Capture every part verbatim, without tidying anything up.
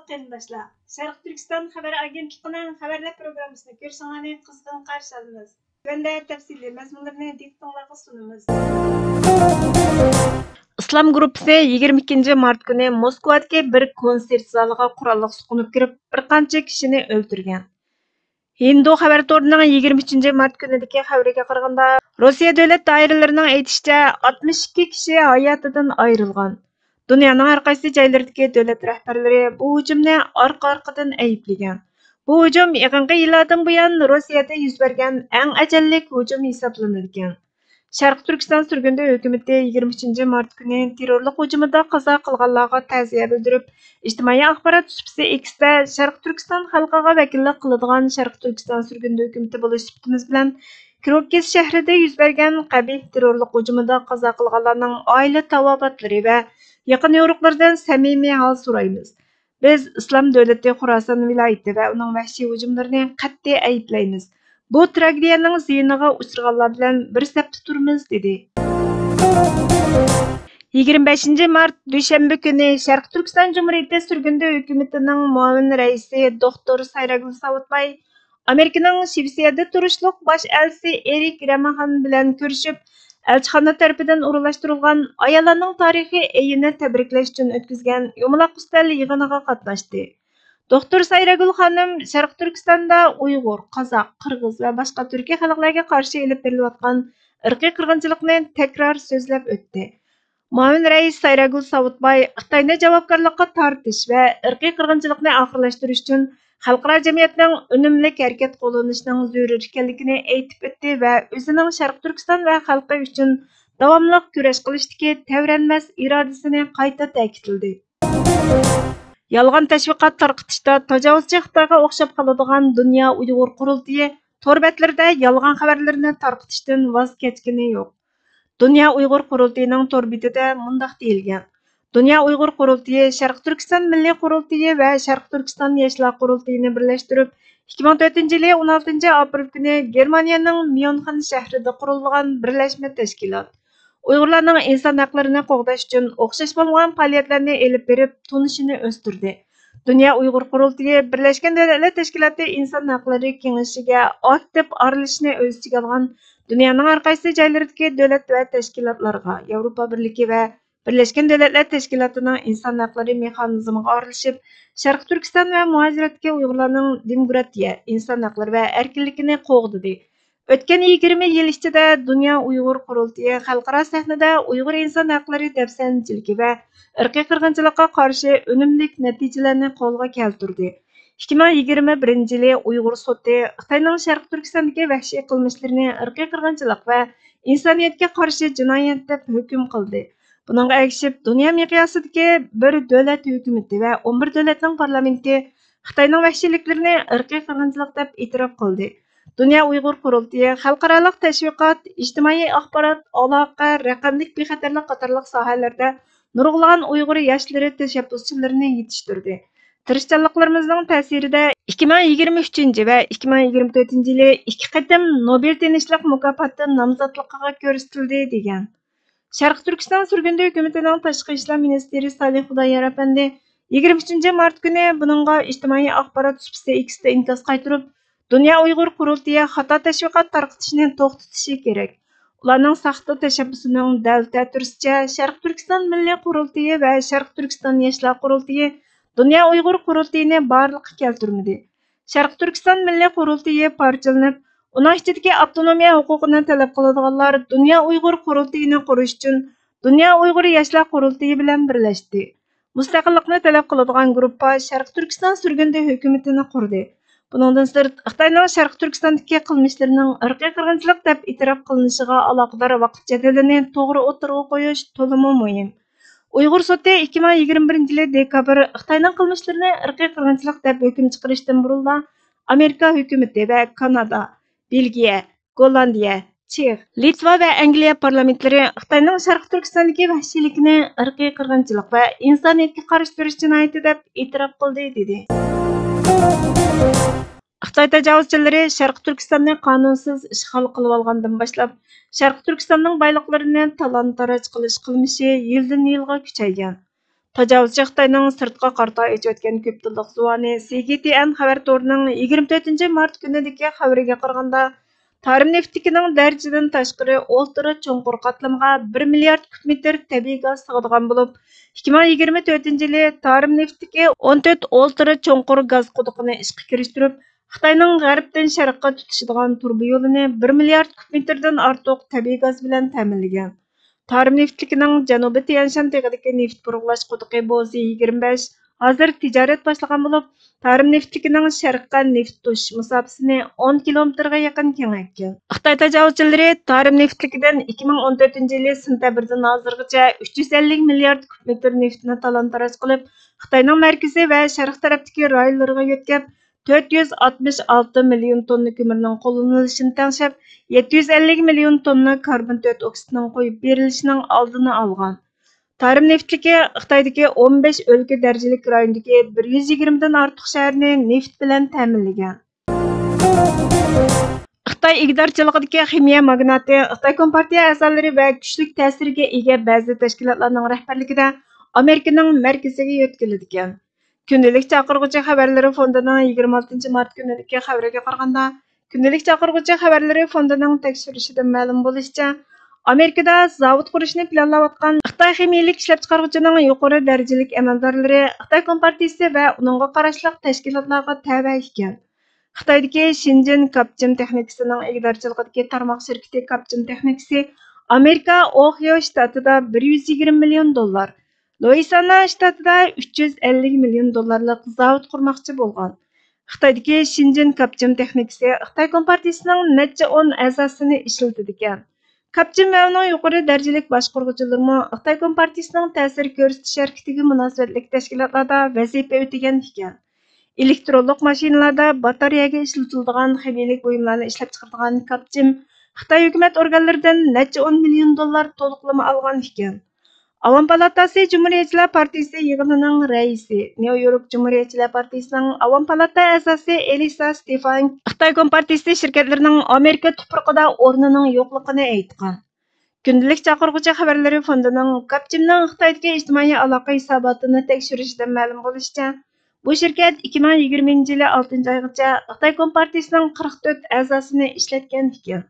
قېرىنداشلار، شەرقىي تۈركىستان خەۋەر ئاگېنتلىقىنىڭ خەۋەرلەر پروگراممىسىنى كۆرۈشۈڭلارنى قىزغىن قارشى ئالىمىز. تۆۋەندە تەپسىلىي مەزمۇنلىرىنى دىققىتىڭلارغا سۇنىمىز. ئىسلام گۇرۇپپىسى يىگىرمە ئىككىنچى مارت كۈنى موسكۋادىكى بىر كونسېرت زالىغا قوراللىق سوقۇنۇپ كىرىپ، بىر قانچە كىشىنى ئۆلتۈرگەن. ھىندۇ خەۋەر تورىنىڭ يىگىرمە ئۈچىنچى مارت كۈنىدىكى خەۋىرىگە قارىغاندا، روسىيە دۆلەت دائىرىلىرىنىڭ ئېيتىشىچە، ئاتمىش ئىككى كىشى ھاياتىدىن ئايرىلغان. دۇنيانىڭ ھەر قايسى جايلىرىدىكى دۆلەت رەھبەرلىرى بۇ ھۇجۇمنى ئارقا-ئارقىدىن ئەيىبلىگەن. بۇ ھۇجۇم يېقىنقى يىللاردىن بۇيان روسىيەدە يۈز بەرگەن ئەڭ ئەجەللىك ھۇجۇم ھېسابلىنىدىكەن. شەرقىي تۈركىستان سۈرگۈندە ھۆكۈمىتى يىگىرمە ئۈچىنچى مارت كۈنى تېررورلۇق ھۇجۇمىدا قازا قىلغانلارغا تەزىيە بىلدۈرۈپ، ئىجتىمائىي ئاخبارات سۇپىسى ئېكستا شەرقىي تۈركىستان خەلقىگە ۋەكىللىك قىلىدىغان شەرقىي تۈركىستان سۈرگۈندە ھۆكۈمىتى بولۇش سۈپىتىمىز بىلەن كروكىس شەھىرىدە يۈز بەرگەن قەبىھ تېررورلۇق ھۇجۇمىدا قازا قىلغانلارنىڭ ئائىلە تاۋابىئاتلىرى ۋە يېقىن يورۇقلىرىدىن سەمىمىي ھال سورايمىز. بىز ئىسلام دۆلىتى خوراسان ۋىلايىتى ۋە ئۇنىڭ ۋەھشىي ھۇجۇملىرىنى قەتئىي ئەيىبلەيمىز. بۇ تراگېدىيەنىڭ زىيىنىغا ئۇچرىغانلار بىلەن بىر سەپتە تۇرىمىز، دېدى. يىگىرمە بەشىنچى مارت، دۈشەنبە كۈنى شەرقىي تۈركىستان جۇمھۇرىيىتى سۈرگۈندە ھۆكۈمىتىنىڭ مۇئاۋىن رەئىسى دوختۇر سايراگۈل ساۋۇتباي ئامېرىكىنىڭ شىۋېتسىيەدە تۇرۇشلۇق باش ئەلچىسى ئېرىك رەمەخان بىلەن كۆرۈشۈپ، ئەلچىخانا تەرىپىدىن ئورۇنلاشتۇرۇلغان ئاياللارنىڭ تارىخىي ئېيىنى تەبرىكلەش ئۈچۈن ئۆتكۈزگەن يۇمىلاق ئۈستەل يىغىنىغا قاتناشتى. دوختۇر سايراگۈل خانىم شەرقىي تۈركىستاندا ئۇيغۇر، قازاق، قىرغىز ۋە باشقا تۈركىي خەلقلەرگە قارشى ئېلىپ بېرىلىۋاتقان ئىرقىي قىرغىنچىلىقنى تەكرار سۆزلەپ ئۆتتى. مۇئاۋىن رەئىس سايراگۈل ساۋۇتباي خىتاينى جاۋابكارلىققا تارتىش ۋە ئىرقىي قىرغىنچىلىقنى ئاخىرلاشتۇرۇش ئۈچۈن خەلقئارا جەمئىيەتنىڭ ئۈنۈملۈك ھەرىكەت قوللىنىشىنىڭ زۆرۈر ئىكەنلىكىنى ئېيتىپ ئۆتتى ۋە ئۆزىنىڭ شەرقىي تۈركىستان ۋە خەلقى ئۈچۈن داۋاملىق كۈرەش قىلىشتىكى تەۋرەنمەس ئىرادىسىنى قايتا تەكىتلىدى. يالغان تەشۋىقات تارقىتىشتا تاجاۋۇزچى خىتايغا ئوخشاپ قالىدىغان دۇنيا ئۇيغۇر قۇرۇلتىيى تور بەتلىرىدە يالغان خەۋەرلىرىنى تارقىتىشتىن ۋاز كەچكىنى يوق. دۇنيا ئۇيغۇر قۇرۇلتىيىنىڭ تور بېتىدە مۇنداق دېيىلگەن: دۇنيا ئۇيغۇر قۇرۇلتىيى شەرقىي تۈركىستان مىللىي قۇرۇلتىيى ۋە شەرقىي تۈركىستان ياشلار قۇرۇلتىيىنى بىرلەشتۈرۈپ، ئىككى مىڭ تۆتىنچى يىلى ئون ئالتىنچى ئاپرېل كۈنى گېرمانىيەنىڭ ميۇنخېن شەھىرىدە قۇرۇلغان بىرلەشمە تەشكىلات ئۇيغۇرلارنىڭ ئىنسان ھەقلىرىنى قوغداش ئۈچۈن ئوخشاش بولمىغان پائالىيەتلەرنى ئېلىپ بېرىپ، تونۇشىنى ئۆستۈردى. دۇنيا ئۇيغۇر قۇرۇلتىيى بىرلەشكەن دۆلەتلەر تەشكىلاتى ئىنسان ھەقلىرى كېڭىشىگە ئاكتىپ ئارىلىشىشنى ئۆز ئىچىگە ئالغان دۇنيانىڭ ھەر قايسى جايلىرىدىكى دۆلەت ۋە تەشكىلاتلارغا، ياۋروپا بىرلىكى ۋە بىرلەشكەن دۆلەتلەر تەشكىلاتىنىڭ ئىنسان ھەقلىرى مېخانىزمىغا ئارىلىشىپ، شەرقىي تۈركىستان ۋە مۇھاجىرەتتىكى ئۇيغۇرلارنىڭ دېموكراتىيە، ئىنسان ھەقلىرى ۋە ئەركىنلىكىنى قوغدىدى. ئۆتكەن يىگىرمە يىل ئىچىدە دۇنيا ئۇيغۇر قۇرۇلتىيى خەلقئارا سەھنىدە ئۇيغۇر ئىنسان ھەقلىرى دەپسەندىچىلىكى ۋە ئىرقىي قىرغىنچىلىققا قارشى ئۈنۈملۈك نەتىجىلەرنى قولغا كەلتۈردى. ئىككى مىڭ يىگىرمە بىرىنچى يىلى ئۇيغۇر سوتى خىتاينىڭ شەرقىي تۈركىستاندىكى ۋەھشىي قىلمىشلىرىنى ئىرقىي قىرغىنچىلىق ۋە ئىنسانىيەتكە قارشى جىنايەت دەپ ھۆكۈم قىلدى. بۇنىڭغا ئەگىشىپ، دۇنيا مىقياسىدىكى بىر دۆلەت ھۆكۈمىتى ۋە ئون بىر دۆلەتنىڭ پارلامېنتى خىتاينىڭ ۋەھشىيلىكلىرىنى ئىرقىي قىرغىنچىلىق دەپ ئېتىراپ قىلدى. دۇنيا ئۇيغۇر قۇرۇلتىيى خەلقئارالىق تەشۋىقات، ئىجتىمائىي ئاخبارات، ئالاقە، رەقەملىك بىخەتەرلىك قاتارلىق ساھەلەردە نۇرغۇنلىغان ئۇيغۇر ياشلىرى تەشەببۇسچىلىرىنى يېتىشتۈردى. تىرىشچانلىقلىرىمىزنىڭ تەسىرىدە ئىككى مىڭ يىگىرمە ئۈچىنچى ۋە ئىككى مىڭ يىگىرمە تۆتىنچى يىلى ئىككى قېتىم نوبېل تىنچلىق مۇكاپاتى نامزاتلىقىغا كۆرسىتىلدى، دېگەن. شەرقىي تۈركىستان سۈرگۈندە ھۆكۈمىتىنىڭ تاشقى ئىشلار مىنىستىرى سالىھ خۇدايار ئەپەندى يىگىرمە ئۈچىنچى مارت كۈنى بۇنىڭغا ئىجتىمائىي ئاخبارات سۇپىسى ئېكستا ئىنكاس قايتۇرۇپ، دۇنيا ئۇيغۇر قۇرۇلتىيى خاتا تەشۋىقات تارقىتىشنى توختىتىشى كېرەك. ئۇلارنىڭ ساختا تەشەببۇسىنىڭ دەلىل تەتۈرىسىچە، شەرقىي تۈركىستان مىللىي قۇرۇلتىيى ۋە شەرقىي تۈركىستان ياشلار قۇرۇلتىيى دۇنيا ئۇيغۇر قۇرۇلتىيىنى بارلىققا كەلتۈرمىدى. شەرقىي تۈركىستان مىللىي قۇرۇلتىيى پارچىلىنىپ، ئۇنىڭ ئىچىدىكى ئاپتونومىيە ھوقۇقىنى تەلەپ قىلىدىغانلار دۇنيا ئۇيغۇر قۇرۇلتىيىنى قۇرۇش ئۈچۈن دۇنيا ئۇيغۇر ياشلار قۇرۇلتىيى بىلەن بىرلەشتى. مۇستەقىللىقنى تەلەپ قىلىدىغان گۇرۇپپا شەرقىي تۈركىستان سۈرگۈندە ھۆكۈمىتىنى قۇردى. بۇنىڭدىن سىرت، خىتاينىڭ شەرقىي تۈركىستاندىكى قىلمىشلىرىنىڭ ئىرقىي قىرغىنچىلىق دەپ ئېتىراپ قىلىنىشىغا ئالاقىدار ۋاقىت جەدۋىلىنى توغرا ئوتتۇرىغا قويۇش تولىمۇ مۇھىم. ئۇيغۇر سوتى ئىككى مىڭ يىگىرمە بىرىنچى يىلى دېكابىر خىتاينىڭ قىلمىشلىرىنى ئىرقىي قىرغىنچىلىق دەپ ھۆكۈم چىقىرىشتىن بۇرۇنلا، ئامېرىكا ھۆكۈمىتى ۋە كانادا، بېلگىيە، گوللاندىيە، چېخ، لىتۋا ۋە ئەنگلىيە پارلامېنتلىرى خىتاينىڭ شەرقىي تۈركىستاندىكى ۋەھشىيلىكىنى ئىرقىي قىرغىنچىلىق ۋە ئىنسانىيەتكە قارشى تۇرۇش جىنايىتى دەپ ئېتىراپ قىلدى، دېدى. خىتاي تاجاۋۇزچىلىرى شەرقىي تۈركىستاننى قانۇنسىز ئىشغال قىلىۋالغاندىن باشلاپ، شەرقىي تۈركىستاننىڭ بايلىقلىرىنى تالان-تاراج قىلىش قىلمىشى يىلدىن-يىلغا كۈچەيگەن. تاجاۋۇزچى خىتاينىڭ سىرتقا قارىتا ئېچىۋەتكەن كۆپ تىللىق زۇۋانى سى جى تي ئېن خەۋەر تورىنىڭ يىگىرمە تۆتىنچى مارت كۈنىدىكى خەۋىرىگە قارىغاندا، تارىم نېفىتلىكىنىڭ دەرىجىدىن تاشقىرى ئولتۇرا چوڭقۇر قاتلىمىغا بىر مىليارد كۇب مېتىر تەبىئىي گاز سىغىدىغان بولۇپ، ئىككى مىڭ يىگىرمە تۆتىنچى يىلى تارىم نېفىتلىكى ئون تۆت ئولتۇرا چوڭقۇر گاز قۇدۇقىنى ئىشقا كىرىشتۈرۈپ، خىتاينىڭ غەربتىن شەرققە تۇتىشىدىغان تۇرۇبا يولىنى بىر مىليارد كۇب مېتىردىن ئارتۇق تەبىئىي گاز بىلەن تەمىنلىگەن. تارىم نېفىتلىكىنىڭ جەنۇبىي تيەنشان تېغىدىكى نېفىت بۇرغىلاش قۇدۇقى بوزى يىگىرمە بەش ھازىر تىجارەت باشلىغان بولۇپ، تارىم نېفىتلىكىنىڭ شەرققە نېفىت توشۇش مۇساپىسىنى ئون كىلومېتىرغا يېقىن كېڭەيتكەن. خىتاي تاجاۋۇزچىلىرى تارىم نېفىتلىكىدىن ئىككى مىڭ ئون تۆتىنچى يىلى سېنتەبىردىن ھازىرغىچە ئۈچ يۈز ئەللىك مىليارد كۇب مېتىر نېفىتنى تالان-تاراج قىلىپ، خىتاينىڭ مەركىزى ۋە شەرق تەرەپتىكى رايونلىرىغا يۆتكەپ، تۆت يۈز ئاتمىش ئالتە مىليون توننا كۆمۈرنىڭ قوللىنىلىشىنى تەڭشەپ، يەتتە يۈز ئەللىك مىليون توننا كاربون تۆت ئوكسىدىنىڭ قويۇپ بېرىلىشىنىڭ ئالدىنى ئالغان. تارىم نېفىتلىكى خىتايدىكى ئون بەش ئۆلكە دەرىجىلىك رايوندىكى بىر يۈز يىگىرمىدىن ئارتۇق شەھەرنى نېفىت بىلەن تەمىنلىگەن. خىتاي ئىگىدارچىلىقىدىكى خىمىيە ماگناتى، خىتاي كومپارتىيە ئەزالىرى ۋە كۈچلۈك تەسىرگە ئىگە بەزى تەشكىلاتلارنىڭ رەھبەرلىكىدە ئامېرىكىنىڭ مەركىزىگە يۆتكىلىدىكەن. كۈندىلىك چاقىرغۇچى خەۋەرلىرى فوندىنىڭ يىگىرمە ئالتىنچى مارت كۈنىدىكى خەۋىرىگە قارىغاندا، كۈندىلىك چاقىرغۇچى خەۋەرلىرى فوندىنىڭ تەكشۈرۈشىدىن مەلۇم بولۇشىچە، ئامېرىكىدا زاۋۇت قۇرۇشنى پىلانلاۋاتقان خىتاي خىمىيىلىك ئىشلەپچىقارغۇچىنىڭ يۇقىرى دەرىجىلىك ئەمەلدارلىرى خىتاي كومپارتىيىسى ۋە ئۇنىڭغا قاراشلىق تەشكىلاتلارغا تەۋە ئىكەن. خىتايدىكى شېنجېن كاپچىم تېخنىكىسىنىڭ ئىگىدارچىلىقىدىكى تارماق شىركىتى كاپچىم تېخنىكىسى ئامېرىكا ئوھىيو شتاتىدا بىر يۈز يىگىرمە مىليون دوللار، لۇئىسىانا شتاتىدا ئۈچ يۈز ئەللىك مىليون دوللارلىق زاۋۇت قۇرماقچى بولغان. خىتايدىكى شېنجېن كاپچىم تېخنىكىسى خىتاي كومپارتىيىسىنىڭ نەچچە ئون ئەزاسىنى ئىشلىتىدىكەن. كاپچىم ۋە ئۇنىڭ يۇقىرى دەرىجىلىك باشقۇرغۇچىلىرىمۇ خىتاي كومپارتىيىسىنىڭ تەسىر كۆرسىتىش ھەرىكىتىگە مۇناسىۋەتلىك تەشكىلاتلاردا ۋەزىپە ئۆتىگەن ئىكەن. ئېلېكترونلۇق ماشىنىلاردا باتارېيەگە ئىشلىتىلىدىغان خىمىيىلىك بۇيۇملارنى ئىشلەپچىقىرىدىغان كاپچىم خىتاي ھۆكۈمەت ئورگانلىرىدىن نەچچە ئون مىليون دوللار تولۇقلىما ئالغان ئىكەن. ئاۋام پالاتاسى جۇمھۇرىيەتچىلەر پارتىيىسى يىغىنىنىڭ رەئىسى، نيۇ يورك جۇمھۇرىيەتچىلەر پارتىيىسىنىڭ ئاۋام پالاتا ئەزاسى ئېلىسا ستېفانك خىتاي كومپارتىيىسى شىركەتلىرىنىڭ ئامېرىكا تۇپرىقىدا ئورنىنىڭ يوقلۇقىنى ئېيتقان. كۈندىلىك چاقىرغۇچى خەۋەرلىرى فوندىنىڭ كاپچىمنىڭ خىتايدىكى ئىجتىمائىي ئالاقە ھېساباتىنى تەكشۈرۈشىدىن مەلۇم بولۇشىچە، بۇ شىركەت ئىككى مىڭ يىگىرمىنچى يىلى ئالتىنچى ئايغىچە خىتاي كومپارتىيىسىنىڭ قىرىق تۆت ئەزاسىنى ئىشلەتكەن ئىكەن.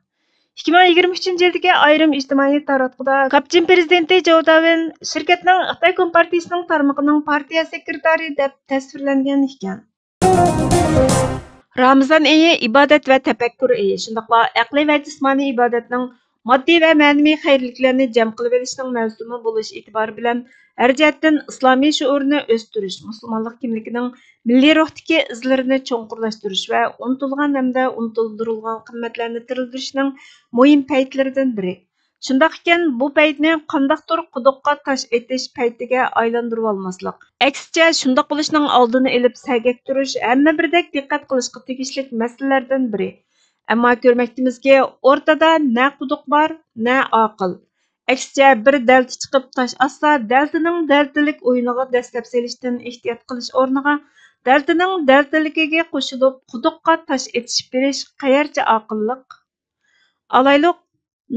ئىككى مىڭ يىگىرمە ئۈچىنچى يىلدىكى ئايرىم ئىجتىمائىي تاراتقۇدا كاپچىن پىرېزىدېنتى جو داۋېن شىركەتنىڭ خىتاي كومپارتىيىسىنىڭ تارمىقىنىڭ پارتىيە سېكرېتارى دەپ تەسۋىرلەنگەن ئىكەن. رامىزان ئېيى ئىبادەت ۋە تەپەككۇر ئېيى، شۇنداقلا ئەقلىي ۋە جىسمانىي ئىبادەتنىڭ ماددىي ۋە مەنىۋى خەيرلىكلەرنى جەم قىلىۋېلىشنىڭ مەۋسۇمى بولۇش ئېتىبارى بىلەن، ھەر جەھەتتىن ئىسلامىي شوئۇرنى ئۆستۈرۈش، مۇسۇلمانلىق كىملىكىنىڭ مىللىي روھتىكى ئىزلىرىنى چوڭقۇرلاشتۇرۇش ۋە ئۇنتۇلغان ھەمدە ئۇنتۇلدۇرۇلغان قىممەتلەرنى تىرىلدۈرۈشنىڭ مۇھىم پەيتلىرىدىن بىرى. شۇنداق ئىكەن، بۇ پەيتنى قانداقتۇر قۇدۇققا تاش ئېتىش پەيتىگە ئايلاندۇرۇۋالماسلىق، ئەكسىچە، شۇنداق بولۇشنىڭ ئالدىنى ئېلىپ سەگەك تۇرۇش ھەممە بىردەك دىققەت قىلىشقا تېگىشلىك مەسىلىلەردىن بىرى. ئەمما كۆرمەكتىمىزكى، ئورتىدا نە قۇدۇق بار، نە ئاقىل. ئەكسىچە، بىر دەلتە چىقىپ تاش ئاتسا، دەلتىنىڭ دەلتىلىك ئويۇنىغا دەسسەپ سېلىشتىن ئېھتىيات قىلىش ئورنىغا، دەلتىنىڭ دەلتىلىكىگە قوشۇلۇپ، قۇدۇققا تاش ئېتىشىپ بېرىش قەيەرچە ئاقىللىق؟ ئالايلۇق،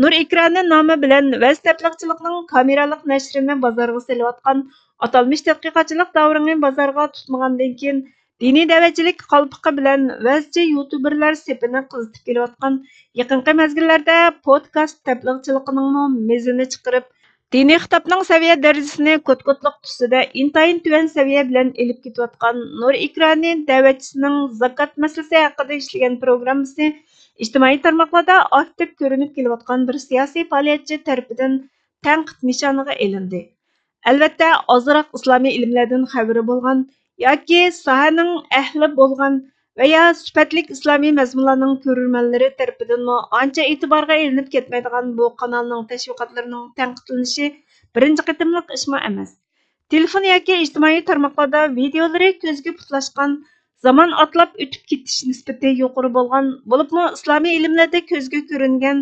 نۇر ئېكرانى نامى بىلەن ۋەز تەبلىغچىلىقنىڭ كامېرالىق نەشرىنى بازارغا سېلىۋاتقان ئاتالمىش تەتقىقاتچىلىق داۋرىڭى بازارغا تۇتمىغاندىن كېيىن، دىنىي دەۋەتچىلىك قالپىقى بىلەن ۋەزچى يۇتۇبېرلار سېپىنى قىزىتىپ كېلىۋاتقان يېقىنقى مەزگىللەردە پودكاست تەبلىغچىلىقىنىڭمۇ مېزىنى چىقىرىپ، دىنىي خىتابنىڭ سەۋىيە دەرىجىسىنى كوت-كوتلۇق تۈسىدە ئىنتايىن تۆۋەن سەۋىيە بىلەن ئېلىپ كېتىۋاتقان نۇر ئېكرانى دەۋەتچىسىنىڭ زاكات مەسىلىسى ھەققىدە ئىشلىگەن پروگراممىسى ئىجتىمائىي تارماقلاردا ئاكتىپ كۆرۈنۈپ كېلىۋاتقان بىر سىياسىي پائالىيەتچى تەرىپىدىن تەنقىد نىشانىغا ئېلىندى. ئەلۋەتتە، ئازراق ئىسلامىي ئىلىملەردىن خەۋىرى بولغان ياكى ساھەنىڭ ئەھلى بولغان ۋە يا سۈپەتلىك ئىسلامىي مەزمۇنلارنىڭ كۆرۈرمەنلىرى تەرىپىدىنمۇ ئانچە ئېتىبارغا ئېلىنىپ كەتمەيدىغان بۇ قانالنىڭ تەشۋىقاتلىرىنىڭ تەنقىدلىنىشى بىرىنچى قېتىملىق ئىشمۇ ئەمەس. تېلېفون ياكى ئىجتىمائىي تارماقلاردا ۋىدىيولىرى كۆزگە پۇتلاشقان، زامان ئاتلاپ ئۆتۈپ كېتىش نىسبىتى يۇقىرى بولغان، بولۇپمۇ ئىسلامىي ئىلىملەردە كۆزگە كۆرۈنگەن،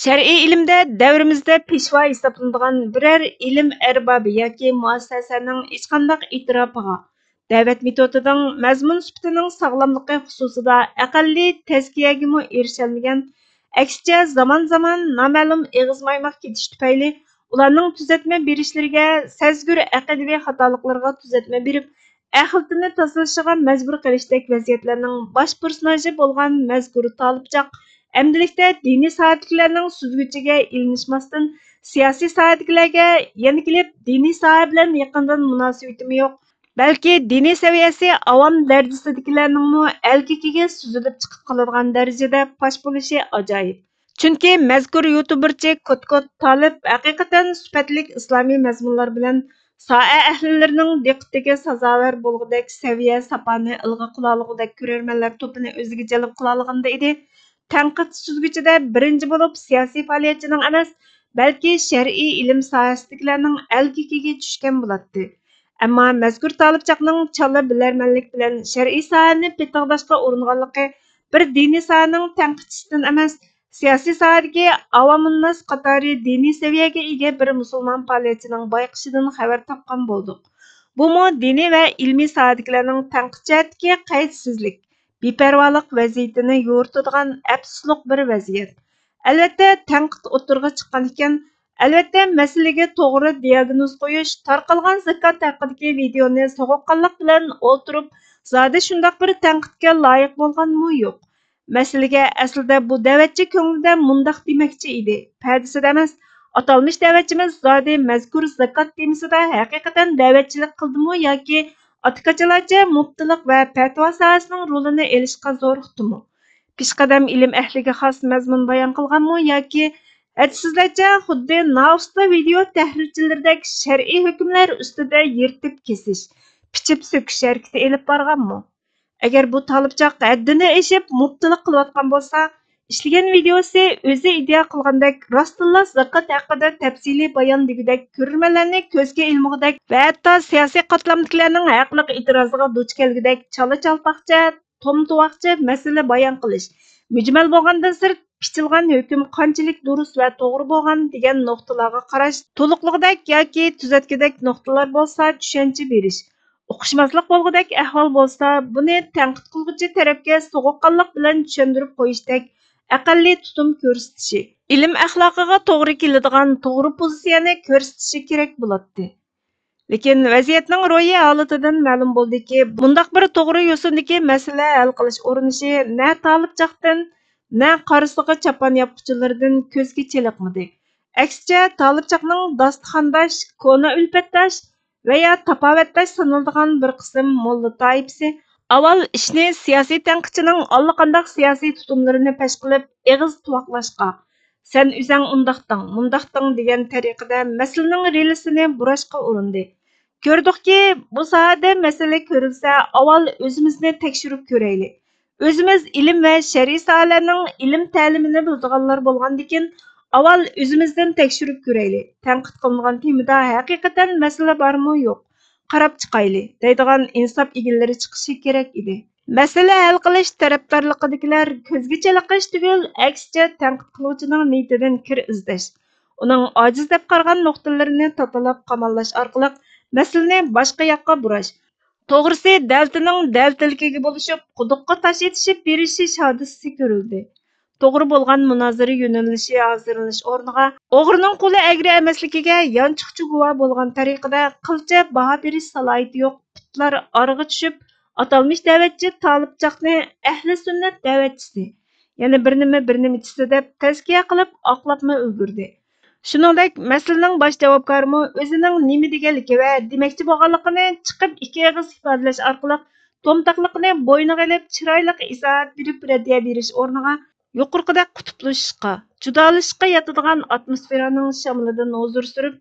شەرئىي ئىلىمدە دەۋرىمىزدە پېشۋا ھېسابلىنىدىغان بىرەر ئىلىم ئەربابى ياكى مۇئەسسەسەنىڭ ھېچقانداق ئېتىراپىغا، دەۋەت مېتودىنىڭ مەزمۇن سۈپىتىنىڭ ساغلاملىقى خۇسۇسىدا ئەقەللىي تەزكىيەگىمۇ ئېرىشەلمىگەن، ئەكسىچە، زامان-زامان نامەلۇم ئېغىز مايماق كېتىش تۈپەيلى ئۇلارنىڭ تۈزەتمە بېرىشلىرىگە، سەزگۈر ئەقىدىۋى خاتالىقلىرىغا تۈزەتمە بېرىپ، ئەخلىتىنى تازىلىشىغا مەجبۇر قىلىشتەك ۋەزىيەتلەرنىڭ باش پېرسوناژى بولغان مەزكۇر تالىپچاق ئەمدىلىكتە دىنىي ساھەدىكىلەرنىڭ سۈزگۈچىگە ئېلىنىشماستىن، سىياسىي ساھەدىكىلەرگە يەنە كېلىپ، دىنىي ساھە بىلەن يېقىندىن مۇناسىۋىتىمۇ يوق، بەلكى دىنىي سەۋىيەسى ئاۋام دەرىجىسىدىكىلەرنىڭمۇ ئەلكىكىگە سۈزۈلۈپ چىقىپ قالىدىغان دەرىجىدە پاش بولۇشى ئاجايىپ. چۈنكى مەزكۇر يۇتۇبېرچى كوتكوت تالىپ ھەقىقەتەن سۈپەتلىك ئىسلامىي مەزمۇنلار بىلەن ساھە ئەھلىلىرىنىڭ دىققىتىگە سازاۋەر بولغۇدەك سەۋىيە ساپانى ئىلغا قىلالىغۇدەك كۆرۈرمەنلەر توپىنى ئۆزىگە جەلپ قىلالىغىنىدا ئىدى، تەنقىد سۈزگۈچىدە بىرىنچى بولۇپ سىياسىي پائالىيەتچىنىڭ ئەمەس، بەلكى شەرئىي ئىلىم ساھەسىدىكىلەرنىڭ ئەلكىكىگە چۈشكەن بولاتتى. ئەمما مەزكۇر تالىپچاقنىڭ چالا بىلەرمەنلىك بىلەن شەرئىي ساھەنى پېتىغداشقا ئورۇنغانلىقى بىر دىنىي ساھەنىڭ تەنقىدچىسىدىن ئەمەس، سىياسىي ساھەدىكى ئاۋامۇنناس قاتارى دىنىي سەۋىيەگە ئىگە بىر مۇسۇلمان پائالىيەتچىنىڭ بايقىشىدىن خەۋەر تاپقان بولدۇق. بۇمۇ دىنىي ۋە ئىلمىي ساھەدىكىلەرنىڭ تەنقىد جەھەتتىكى قەيتسىزلىك، بىپەرۋالىق ۋەزىيىتىنى يورۇتىدىغان ئەپسۇسلۇق بىر ۋەزىيەت. ئەلۋەتتە، تەنقىد ئوتتۇرىغا چىققان ئىكەن، ئەلۋەتتە، مەسىلىگە توغرا دىياگنوز قويۇش، تارقالغان زاكات ھەققىدىكى ۋىدېئونى سوغۇققانلىق بىلەن ئولتۇرۇپ، زادى شۇنداق بىر تەنقىدكە لايىق بولغانمۇ يوق. مەسىلىگە ئەسلىدە بۇ دەۋەتچى كۆڭلىدە مۇنداق دېمەكچى ئىدى، پەدىسىدە ئەمەس، ئاتالمىش دەۋەتچىمىز زادى مەزكۇر زاكات تېمىسىدا ھەقىقەتەن دەۋەتچىلىك قىلدىمۇ ياكى ئاتىكاچىلارچە مۇپتىلىق ۋە پەتىۋا ساھەسىنىڭ رولىنى ئېلىشقا زورۇقتىمۇ؟ پېشقەدەم ئىلىم ئەھلىگە خاس مەزمۇن بايان قىلغانمۇ ياكى ھەدسىزلەرچە خۇددى نائۇستا ۋىدېئو تەھرىرچىلىرىدەك شەرئىي ھۆكۈملەر ئۈستىدە يىرتىپ كېسىش، پىچىپ سۆكۈش ھەرىكىتى ئېلىپ بارغانمۇ؟ ئەگەر بۇ تالىپچاق ھەددىنى ئېشىپ مۇپتىلىق قىلىۋاتقان بولسا، ئىشلىگەن ۋىدېئوسى ئۆزى ئىدىئا قىلغاندەك راستتىنلا زاكات ھەققىدە تەپسىلىي بايان دېگۈدەك، كۆرۈرمەنلەرنى كۆزگە ئىلمىغۇدەك ۋە ھەتتا سىياسىي قاتلامدىكىلەرنىڭ ھەقلىق ئېتىرازىغا دۇچ كەلگۈدەك چالا چالپاقچە، توم تۇۋاقچە مەسىلە بايان قىلىش، مۈجمەل بولغاندىن سىرت، پىچىلغان ھۆكۈم قانچىلىك دۇرۇس ۋە توغرا بولغان دېگەن نۇقتىلارغا قاراش، تولۇقلىغۇدەك ياكى تۈزەتكۈدەك نۇقتىلار بولسا چۈشەنچە بېرىش، ئۇقۇشماسلىق بولغۇدەك ئەھۋال بولسا، بۇنى تەنقىد قىلغۇچى تەرەپكە سوغۇققانلىق بىلەن چۈشەندۈرۈپ قويۇشتەك ئەقەللىي تۇتۇم كۆرسىتىشى، ئىلىم ئەخلاقىغا توغرا كېلىدىغان توغرا پوزىتسىيەنى كۆرسىتىشى كېرەك بولاتتى. لېكىن ۋەزىيەتنىڭ روھىي ھالىتىدىن مەلۇم بولدىكى، بۇنداق بىر توغرا يوسۇندىكى مەسىلە ھەل قىلىش ئۇرۇنۇشى نە تالىپچاقتىن، نە قارىسىغا چاپان ياپقۇچىلىرىدىن كۆزگە چېلىقمىدى. ئەكسىچە، تالىپچاقنىڭ داستىخانداش، كونا ئۈلپەتداش ۋە يا تاپاۋەتداش سانىلىدىغان بىر قىسىم موللا تائىپىسى ئاۋۋال ئىشنى سىياسىي تەنقىدچىنىڭ ئاللىقانداق سىياسىي تۇتۇملىرىنى پەش قىلىپ، ئېغىز تۇۋاقلاشقا، سەن ئۆزەڭ ئۇنداقتىڭ، مۇنداقتىڭ دېگەن تەرىقىدە مەسىلىنىڭ رېلىسىنى بۇراشقا ئۇرۇندى. كۆردۇقكى، بۇ ساھەدە مەسىلە كۆرۈلسە، ئاۋۋال ئۆزىمىزنى تەكشۈرۈپ كۆرەيلى. ئۆزىمىز ئىلىم ۋە شەرئىي ساھەلەرنىڭ ئىلىم تەلىمىنى بىلىدىغانلار بولغاندىكىن، ئاۋۋال ئۆزىمىزدىن تەكشۈرۈپ كۆرەيلى، تەنقىد قىلىنغان تېمىدا ھەقىقەتەن مەسىلە بارمۇ يوق، قاراپ چىقايلى، دەيدىغان ئىنساپ ئىگىلىرى چىقىشى كېرەك ئىدى. مەسىلە ھەل قىلىش تەرەپدارلىقىدىكىلەر كۆزگە چېلىقىش تۈگۈل، ئەكسىچە تەنقىد قىلغۇچىنىڭ نىيىتىدىن كىر ئىزدەش، ئۇنىڭ ئاجىز دەپ قارىغان نۇقتىلىرىنى تاتىلاپ قاماللاش ئارقىلىق مەسىلىنى باشقا ياققا بۇراش، توغرىسى، دەۋتىنىڭ دەۋتىلىكىگە بولۇشۇپ، قۇدۇققا تاش ئېتىشىپ بېرىشىش ھادىسىسى كۆرۈلدى. توغرا بولغان مۇنازىرە يۆنىلىشى ھازىرلىنىش ئورنىغا، ئوغرىنىڭ قولى ئەگرى ئەمەسلىكىگە يانچۇقچە گۇۋاھ بولغان تەرىقىدە، قىلچە باھا بېرىش سالاھىيىتى يوق پۇتلار ئارىغا چۈشۈپ، ئاتالمىش دەۋەتچى تالىپچاقنى ئەھلى سۈننەت دەۋەتچىسى، يەنە بىر نېمە بىر نېمىچىسى دەپ تەزكىيە قىلىپ ئاقلاپمۇ ئۈلگۈردى. شۇنىڭدەك، مەسىلىنىڭ باش جاۋابكارىمۇ ئۆزىنىڭ نېمە دېگەنلىكى ۋە دېمەكچى بولغانلىقىنى چىقىپ ئىككى ئېغىز ئىپادىلەش ئارقىلىق تومتاقلىقىنى بوينىغا ئېلىپ، چىرايلىق ئىزاھات بېرىپ رەددىيە بېرىش ئورنىغا، يۇقىرىقىدەك قۇتۇپلىشىشقا، جۇدالىشىشقا ياتىدىغان ئاتموسفېرانىڭ شامىلىدىن ھۇزۇر سۈرۈپ،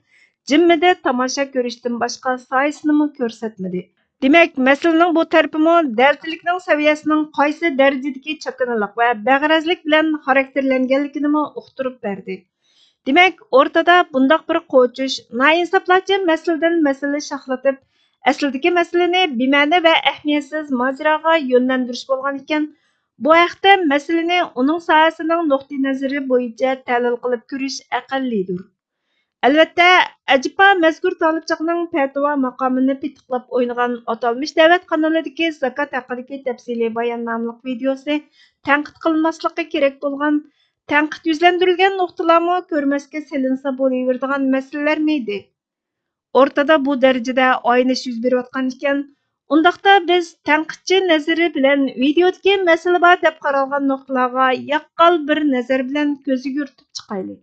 جىممىدە تاماشا كۆرۈشتىن باشقا سايىسىنىمۇ كۆرسەتمىدى. دېمەك، مەسىلىنىڭ بۇ تەرىپىمۇ دەۋتىلىكنىڭ سەۋىيەسىنىڭ قايسى دەرىجىدىكى چاكىنىلىق ۋە بەغەرەزلىك بىلەن خاراكتېرلەنگەنلىكىنىمۇ ئۇقتۇرۇپ بەردى. دېمەك، ئورتىدا بۇنداق بىر قوچۇش، نائىنساپلارچە مەسىلىدىن مەسىلە شاخلىتىپ، ئەسلىدىكى مەسىلىنى بىمەنە ۋە ئەھمىيەتسىز ماجىراغا يۆنلەندۈرۈش بولغانىكەن، بۇ ھەقتە مەسىلىنى ئۇنىڭ ساھەسىنىڭ نۇقتىئىنەزىرى بويىچە تەھلىل قىلىپ كۆرۈش ئەقەللىيدۇر. ئەلۋەتتە، ئەجەبا مەزكۇر تالىپچاقنىڭ پەتىۋا ماقامىنى پېتىقلاپ ئوينىغان ئاتالمىش دەۋەت قانىلىدىكى زاكات ھەققىدىكى تەپسىلىي بايان ناملىق ۋىدېئوسى تەنقىد قىلىنماسلىقى كېرەك بولغان تەنقىد يۈزلەندۈرۈلگەن نۇقتىلارمۇ كۆرمەسكە سېلىنسا بولۇۋېرىدىغان مەسىلىلەرمىدى؟ ئورتىدا بۇ دەرىجىدە ئاينىش يۈز بېرىۋاتقان ئىكەن، ئۇنداقتا بىز تەنقىدچى نەزىرى بىلەن ۋىدېئودىكى مەسىلە بار دەپ قارالغان نۇقتىلارغا ياققان بىر نەزەر بىلەن كۆز يۈگۈرتۈپ چىقايلى.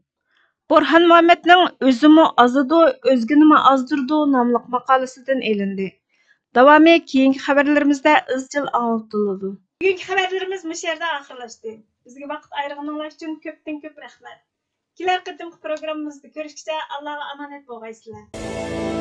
بورھان مۇھەممەدنىڭ ئۆزىمۇ ئازىدۇ، ئۆزگىنىمۇ ئازدۇرىدۇ ناملىق ماقالىسىدىن ئېلىندى. داۋامى كېيىنكى خەۋەرلىرىمىزدە ئىزچىل ئاڭلىتىلىدۇ. بۈگۈنكى خەۋەرلىرىمىز مۇشۇ يەردە ئاخىرلاشتى. بىزگە ۋاقىت ئايرىغىنىڭلار ئۈچۈن كۆپتىن كۆپ رەھمەت. كېلەر قېتىمقى پروگراممىمىزدا كۆرۈشكىچە ئاللاغا ئامانەت بولغايسىلەر.